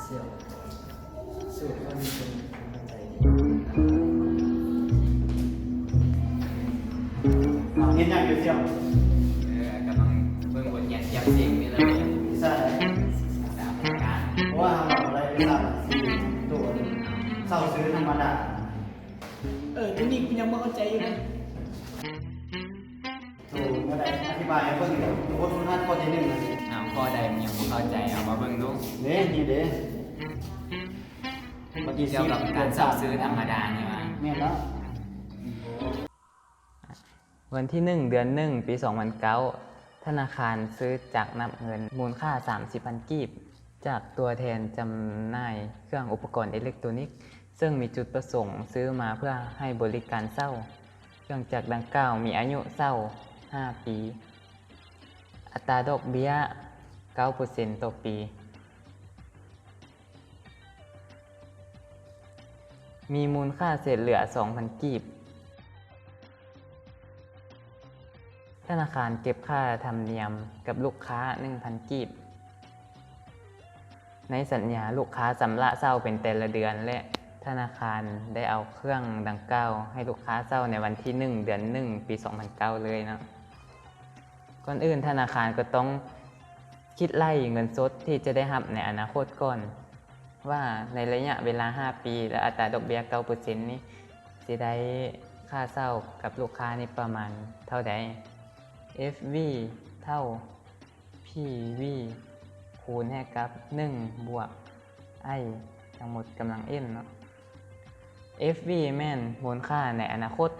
ສ່ຽວ ສູ້ເຂົາມີຄົນ ຄົນໃຈດີ. ເຮັດຫຍັງຢູ່ສ່ຽວ? ເອີ ກຳລັງເບິ່ງບົດຮຽນຕຽມເສັງນີ້ແຫຼະ. ວິຊາໃດ? ສາຂາການ. ເພາະວ່າເຮົາເວົ້າໄດ້ວິຊາສີ່ໂຕ ເຊົາຊື້ທຳມະດາ. ເອີ ໂຕນີ້ກູຍັງບໍ່ເຂົ້າໃຈຢູ່ເດ້. ໂຕບໍ່ໄດ້ອະທິບາຍໃຫ້ເບິ່ງຢູ່. ບົດຝຶກຫັດຂໍ້ທີໜຶ່ງນະ. ອ້າວ ຂໍ້ໃດມັນຍັງບໍ່ເຂົ້າໃຈ ເອົາມາເບິ່ງດູ. ເດ້ ນີ້ເດ້. ບັນທີສິບ ກ່ຽວກັບການເຊົ່າຊື້ທຳມະດານີ້ຫວາ? ແມ່ນແລ້ວ. ວັນທີໜຶ່ງ ເດືອນໜຶ່ງ ປີສອງພັນເກົ້າ ທະນາຄານຊື້ຈັກນັບເງິນມູນຄ່າສາມສິບພັນກີບ ຈາກຕົວແທນຈຳໜ່າຍເຄື່ອງອຸປະກອນເອເລັກໂຕນິກ ເຊິ່ງມີຈຸດປະສົງຊື້ມາເພື່ອໃຫ້ບໍລິການເຊົ່າ. ເຄື່ອງຈັກດັ່ງກ່າວມີອາຍຸເຊົ່າຫ້າປີ. ອັດຕາດອກເບ້ຍເກົ້າເປີເຊັນຕໍ່ປີ. ມີມູນຄ່າເສດເຫຼືອສອງພັນກີບ. ທະນາຄານເກັບຄ່າທຳນຽມກັບລູກຄ້າໜຶ່ງພັນກີບ. ໃນສັນຍາ ລູກຄ້າຊຳລະເຊົ່າເປັນແຕ່ລະເດືອນ ແລະ ທະນາຄານໄດ້ເອົາເຄື່ອງດັ່ງກ່າວໃຫ້ລູກຄ້າເຊົ່າໃນວັນທີໜຶ່ງ ເດືອນໜຶ່ງ ປີສອງພັນເກົ້າເລີຍເນາະ. ກ່ອນອື່ນທະນາຄານກໍຕ້ອງຄິດໄລ່ເງິນສົດທີ່ຈະໄດ້ຮັບໃນອະນາຄົດກ່ອນ ວ່າໃນໄລຍະເວລາຫ້າປີ ແລະ ອັດຕາດອກເບ້ຍເກົ້າເປີເຊັນນີ້ ຊິໄດ້ຄ່າເຊົ່າກັບລູກຄ້ານີ້ປະມານເທົ່າໃດ? ເອັຟວີ ເທົ່າ ພີວີ ຄູນໃຫ້ກັບໜຶ່ງບວກໄອ ທັງໝົດກຳລັງເອັນເນາະ. ເອັຟວີ ແມ່ນມູນຄ່າໃນອະນາຄົດ,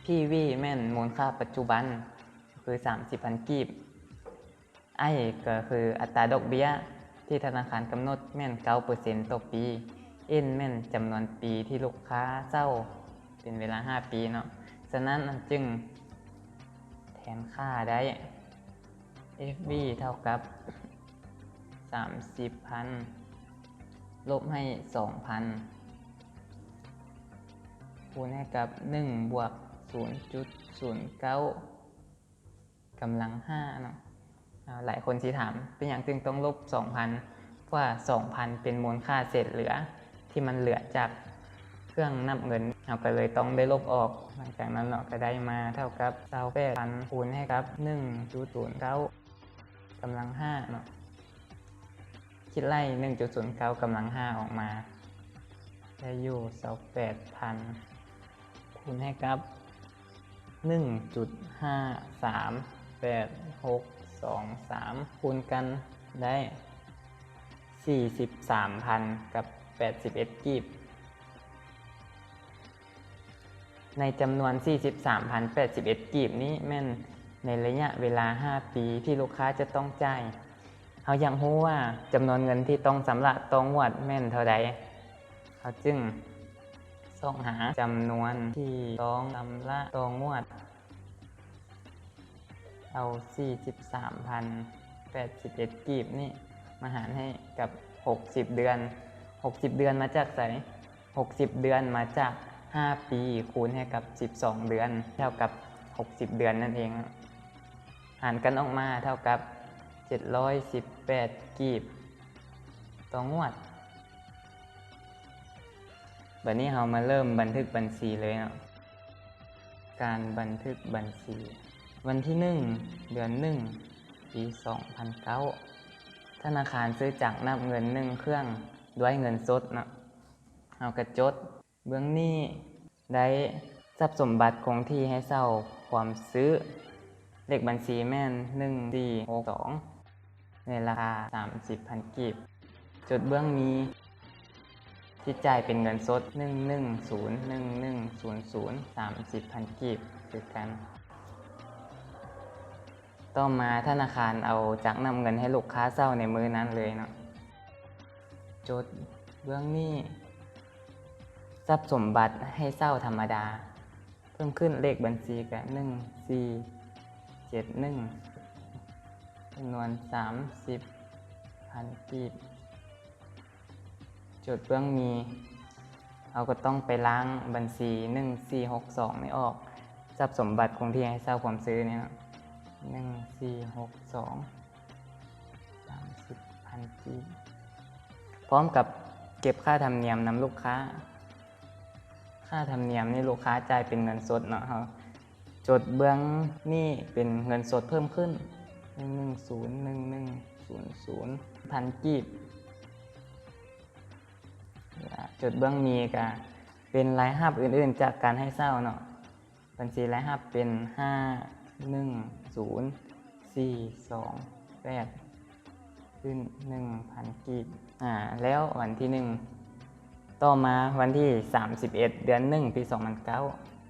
ພີວີ ແມ່ນມູນຄ່າປັດຈຸບັນ ຄືສາມສິບພັນກີບ, ໄອ ກໍຄືອັດຕາດອກເບ້ຍທີ່ທະນາຄານກຳນົດແມ່ນເກົ້າເປີເຊັນຕໍ່ປີ, ເອັນ ແມ່ນຈຳນວນປີທີ່ລູກຄ້າເຊົ່າເປັນເວລາຫ້າປີເນາະ. ສະນັ້ນ ເຮົາຈຶ່ງແທນຄ່າໄດ້ ເອັຟວີ ເທົ່າກັບສາມສິບພັນ ລົບໃຫ້ສອງພັນ ຄູນໃຫ້ກັບໜຶ່ງບວກສູນຈຸດສູນເກົ້າ ກຳລັງຫ້າເນາະ. ອາ ຫຼາຍຄົນຊິຖາມ ເປັນຫຍັງຈຶ່ງຕ້ອງລົບສອງພັນ? ເພາະວ່າສອງພັນເປັນມູນຄ່າເສດເຫຼືອ ທີ່ມັນເຫຼືອຈາກເຄື່ອງນັບເງິນ ເຮົາກໍເລີຍຕ້ອງໄດ້ລົບອອກ. ຫຼັງຈາກນັ້ນເນາະ ກໍໄດ້ມາເທົ່າກັບຊາວແປດພັນ ຄູນໃຫ້ກັບໜຶ່ງຈຸດສູນເກົ້າ ກຳລັງຫ້າເນາະ. ຄິດໄລ່ໜຶ່ງຈຸດສູນເກົ້າກຳລັງຫ້າອອກມາ ໄດ້ຢູ່ຊາວແປດພັນ ຄູນໃຫ້ກັບໜຶ່ງຈຸດຫ້າສາມແປດຫົກສອງສາມ ຄູນກັນໄດ້ສີ່ສິບສາມພັນກັບແປດສິບເອັດກີບ. ໃນຈຳນວນສີ່ສິບສາມພັນແປດສິບເອັດກີບນີ້ ແມ່ນໃນໄລຍະເວລາຫ້າປີທີ່ລູກຄ້າຈະຕ້ອງຈ່າຍ. ເຮົາຢາກຮູ້ວ່າຈຳນວນເງິນທີ່ຕ້ອງຊຳລະຕໍ່ງວດແມ່ນເທົ່າໃດ, ເຮົາຈຶ່ງຊອກຫາຈຳນວນທີ່ຕ້ອງຊຳລະຕໍ່ງວດ. ເອົາສີ່ສິບສາມພັນແປດສິບເອັດກີບນີ້ມາຫານໃຫ້ກັບຫົກສິບເດືອນ. ຫົກສິບເດືອນມາຈາກໃສ? ຫົກສິບເດືອນມາຈາກຫ້າປີ ຄູນໃຫ້ກັບສິບສອງເດືອນ ເທົ່າກັບຫົກສິບເດືອນນັ້ນເອງ. ຫານກັນອອກມາເທົ່າກັບເຈັດຮ້ອຍສິບແປດກີບຕໍ່ງວດ. ບັດນີ້ເຮົາມາເລີ່ມບັນທຶກບັນຊີເລີຍເນາະ. ການບັນທຶກບັນຊີ. ວັນທີໜຶ່ງ ເດືອນໜຶ່ງ ປີສອງພັນເກົ້າ ທະນາຄານຊື້ຈັກນັບເງິນໜຶ່ງເຄື່ອງດ້ວຍເງິນສົດເນາະ. ເຮົາກະຈົດ. ເບື້ອງນີ້ໄດ້ຊັບສົມບັດຄົງທີ່ໃຫ້ເຊົ່າພວມຊື້. ເລກບັນຊີແມ່ນໜຶ່ງສີ່ຫົກສອງ ໃນລາຄາສາມສິບພັນກີບ. ຈົດເບື້ອງມີທີ່ຈ່າຍເປັນເງິນສົດ ໜຶ່ງໜຶ່ງສູນ ໜຶ່ງໜຶ່ງສູນສູນ ສາມສິບພັນກີບຄືກັນ. ຕໍ່ມາທະນາຄານເອົາຈັກນັບເງິນໃຫ້ລູກຄ້າເຊົ່າໃນມື້ນັ້ນເລີຍເນາະ. ຈົດເບື້ອງນີ້ ຊັບສົມບັດໃຫ້ເຊົ່າທຳມະດາ. ເພີ່ມຂຶ້ນເລກບັນຊີກະໜຶ່ງສີ່ເຈັດໜຶ່ງ ຈຳນວນສາມສິບພັນກີບ. ຈົດເບື້ອງມີ ເຮົາກໍຕ້ອງໄປລ້າງບັນຊີໜຶ່ງສີ່ຫົກສອງນີ້ອອກ, ຊັບສົມບັດຄົງທີ່ໃຫ້ເຊົ່າພວມຊື້ນີ້ເນາະ ໜຶ່ງສີ່ຫົກສອງ ສາມສິບພັນກີບ. ພ້ອມກັບເກັບຄ່າທຳນຽມນຳລູກຄ້າ. ຄ່າທຳນຽມນີ້ລູກຄ້າຈ່າຍເປັນເງິນສົດເນາະ, ເຮົາຈົດເບື້ອງນີ້ເປັນເງິນສົດເພີ່ມຂຶ້ນ ໜຶ່ງໜຶ່ງສູນ ໜຶ່ງໜຶ່ງສູນສູນ ພັນກີບ. ຈົດເບື້ອງມີກະເປັນລາຍຮັບອື່ນໆຈາກການໃຫ້ເຊົ່າເນາະ. ບັນຊີລາຍຮັບເປັນ ຫ້າໜຶ່ງສູນສີ່ສອງແປດ ຂຶ້ນໜຶ່ງພັນກີບ. ອາ ແລ້ວວັນທີໜຶ່ງ ຕໍ່ມາວັນທີສາມສິບເອັດ ເດືອນໜຶ່ງ ປີສອງພັນເກົ້າ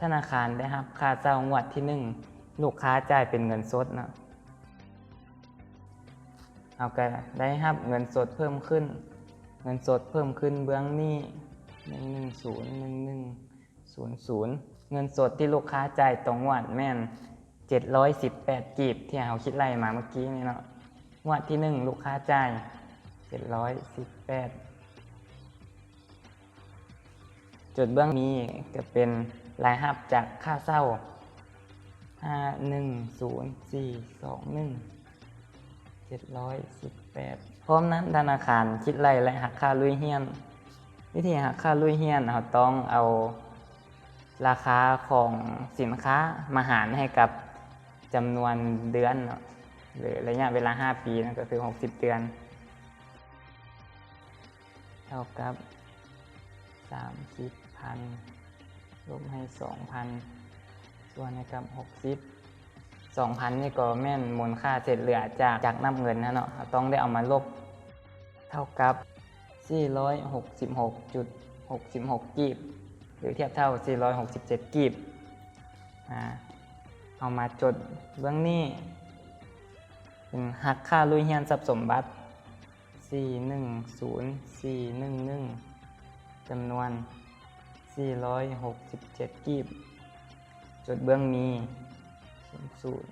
ທະນາຄານໄດ້ຮັບຄ່າເຊົ່າງວດທີໜຶ່ງ ລູກຄ້າຈ່າຍເປັນເງິນສົດເນາະ. ເຮົາກະໄດ້ຮັບເງິນສົດເພີ່ມຂຶ້ນ, ເງິນສົດເພີ່ມຂຶ້ນເບື້ອງນີ້ ໜຶ່ງໜຶ່ງສູນ ໜຶ່ງໜຶ່ງສູນສູນ. ເງິນສົດທີ່ລູກຄ້າຈ່າຍຕໍ່ງວດແມ່ນເຈັດຮ້ອຍສິບແປດກີບ ທີ່ເຮົາຄິດໄລ່ມາເມື່ອກີ້ນີ້ເນາະ. ງວດທີໜຶ່ງ ລູກຄ້າຈ່າຍເຈັດຮ້ອຍສິບແປດ. ຈົດເບື້ອງມີກະເປັນລາຍຮັບຈາກຄ່າເຊົ່າ ຫ້າໜຶ່ງສູນສີ່ສອງໜຶ່ງ ເຈັດຮ້ອຍສິບແປດ. ພ້ອມນັ້ນທະນາຄານຄິດໄລ່ ແລະ ຫັກຄ່າລຸ້ຍຮຽນ. ວິທີຫັກຄ່າລຸ້ຍຮຽນ ເຮົາຕ້ອງເອົາລາຄາຂອງສິນຄ້າມາຫານໃຫ້ກັບຈຳນວນເດືອນເນາະ ຫຼື ໄລຍະເວລາຫ້າປີ ນັ້ນກະຄືຫົກສິບເດືອນ. ເທົ່າກັບສາມສິບພັນ ລົບໃຫ້ສອງພັນ ສ່ວນໃຫ້ກັບຫົກສິບ. ສອງພັນນີ້ກໍແມ່ນມູນຄ່າເສດເຫຼືອຈາກ ຈາກນັບເງິນຫັ້ນເນາະ, ເຮົາຕ້ອງໄດ້ເອົາມາລົບ ເທົ່າກັບສີ່ຮ້ອຍຫົກສິບຫົກຈຸດຫົກສິບຫົກກີບ ຫຼື ທຽບເທົ່າສີ່ຮ້ອຍຫົກສິບເຈັດກີບ. ອາ ເຮົາມາຈົດເບື້ອງນີ້ເປັນຫັກຄ່າລຸ້ຍຮຽນຊັບສົມບັດ ສີ່ໜຶ່ງສູນສີ່ໜຶ່ງໜຶ່ງ ຈຳນວນສີ່ຮ້ອຍຫົກສິບເຈັດກີບ. ຈົດເບື້ອງມີ ສູນສູນ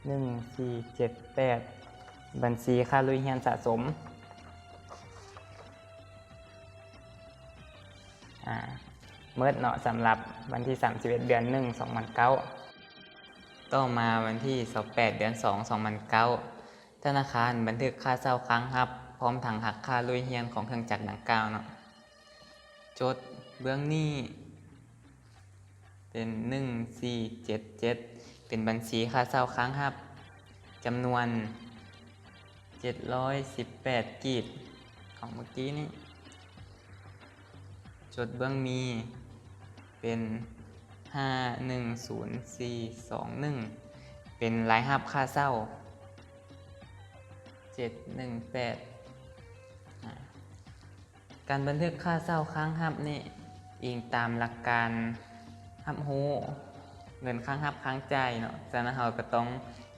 ໜຶ່ງສີ່ເຈັດແປດ ບັນຊີຄ່າລຸ້ຍຮຽນສະສົມ. ອາ ໝົດເນາະ ສຳລັບວັນທີສາມສິບເອັດ ເດືອນໜຶ່ງ ສອງພັນເກົ້າ. ຕໍ່ມາວັນທີຊາວແປດ ເດືອນສອງ ສອງພັນເກົ້າ ທະນາຄານບັນທຶກຄ່າເຊົ່າຄ້າງຮັບ ພ້ອມທັງຫັກຄ່າລຸ້ຍຮຽນຂອງເຄື່ອງຈັກດັ່ງກ່າວເນາະ. ຈົດເບື້ອງນີ້ເປັນໜຶ່ງສີ່ເຈັດເຈັດ ເປັນບັນຊີຄ່າເຊົ່າຄ້າງຮັບ ຈຳນວນເຈັດຮ້ອຍສິບແປດກີບ ຂອງເມື່ອກີ້ນີ້. ຈົດເບື້ອງມີເປັນຫ້າໜຶ່ງສູນສີ່ສອງໜຶ່ງ ເປັນລາຍຮັບຄ່າເຊົ່າ ເຈັດໜຶ່ງແປດ. ອາ ການບັນທຶກຄ່າເຊົ່າຄ້າງຮັບນີ້ ອີງຕາມຫຼັກການຮັບຮູ້ເງິນຄ້າງຮັບຄ້າງຈ່າຍເນາະ, ສະນັ້ນເຮົາກະຕ້ອງ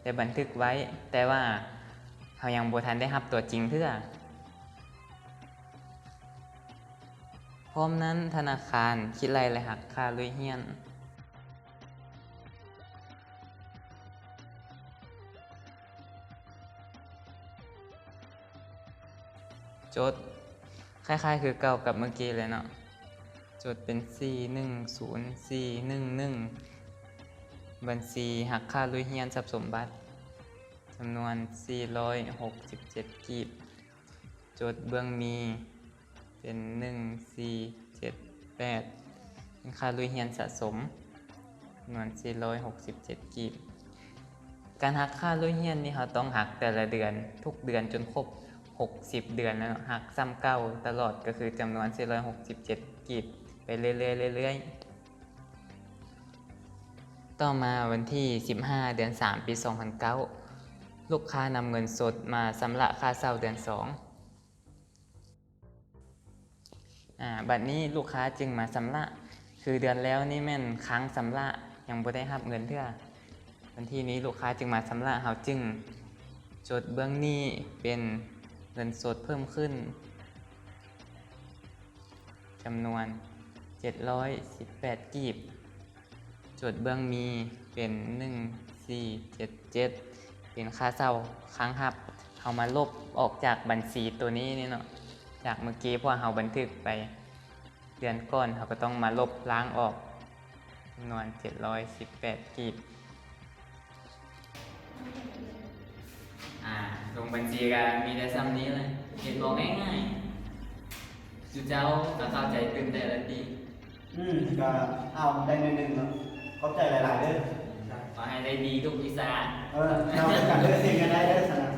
ໄດ້ບັນທຶກໄວ້, ແຕ່ວ່າເຮົາຍັງບໍ່ທັນໄດ້ຮັບຕົວຈິງເທື່ອ. ພ້ອມນັ້ນທະນາຄານຄິດໄລ່ ແລະ ຫັກຄ່າລຸ້ຍຮຽນ. ຈົດຄ້າຍໆຄືເກົ່າກັບເມື່ອກີ້ເລີຍເນາະ, ຈົດເປັນສີ່ໜຶ່ງສູນສີ່ໜຶ່ງໜຶ່ງ ບັນຊີຫັກຄ່າລຸ້ຍຮຽນຊັບສົມບັດ ຈຳນວນສີ່ຮ້ອຍຫົກສິບເຈັດກີບ. ຈົດເບື້ອງມີເປັນໜຶ່ງສີ່ເຈັດແປດ ເປັນຄ່າລຸ້ຍຮຽນສະສົມ ຈຳນວນສີ່ຮ້ອຍຫົກສິບເຈັດກີບ. ການຫັກຄ່າລຸ້ຍຮຽນນີ້ ເຮົາຕ້ອງຫັກແຕ່ລະເດືອນ ທຸກເດືອນຈົນຄົບຫົກສິບເດືອນແລ້ວເນາະ, ຫັກຊ້ຳເກົ່າຕະຫຼອດ ກະຄືຈຳນວນສີ່ຮ້ອຍຫົກສິບເຈັດກີບ ໄປເລື້ອຍໆ ເລື້ອຍໆ. ຕໍ່ມາວັນທີສິບຫ້າ ເດືອນສາມ ປີສອງພັນເກົ້າ ລູກຄ້ານຳເງິນສົດມາຊຳລະຄ່າເຊົ່າເດືອນສອງ. ອາ ບັດນີ້ລູກຄ້າຈຶ່ງມາຊຳລະ, ຄືເດືອນແລ້ວນີ້ແມ່ນຄ້າງຊຳລະ ຍັງບໍ່ໄດ້ຮັບເງິນເທື່ອ. ວັນທີນີ້ລູກຄ້າຈຶ່ງມາຊຳລະ, ເຮົາຈຶ່ງຈົດເບື້ອງນີ້ເປັນເງິນສົດເພີ່ມຂຶ້ນ ຈຳນວນເຈັດຮ້ອຍສິບແປດກີບ. ຈົດເບື້ອງມີເປັນໜຶ່ງສີ່ເຈັດເຈັດ ເປັນຄ່າເຊົ່າຄ້າງຮັບ. ເຮົາມາລົບອອກຈາກບັນຊີໂຕນີ້ນີ້ເນາະ, ຈາກເມື່ອກີ້ພວກເຮົາບັນທຶກໄປເດືອນກ່ອນ, ເຮົາກະຕ້ອງມາລົບລ້າງອອກ ຈຳນວນເຈັດຮ້ອຍສິບແປດກີບ. ອາ ລົງບັນຊີກໍມີແຕ່ຊ່ຳນີ້ແຫຼະ ເຮັດບໍ່ງ່າຍໆ. ສຸເຈົ້າກໍເຂົ້າໃຈຕື່ມແຕ່ລະຕິ? ອືມ ກໍເອົາໄດ້ໜ້ອຍໜຶ່ງເນາະ. ຂອບໃຈຫຼາຍໆເດີ້. ຂໍໃຫ້ໄດ້ດີທຸກວິຊາ. ເອີ ເຮົາກັນເດີ້ ເຮັດຫຍັງໄດ້ເດີ້ຊັ້ນນະ.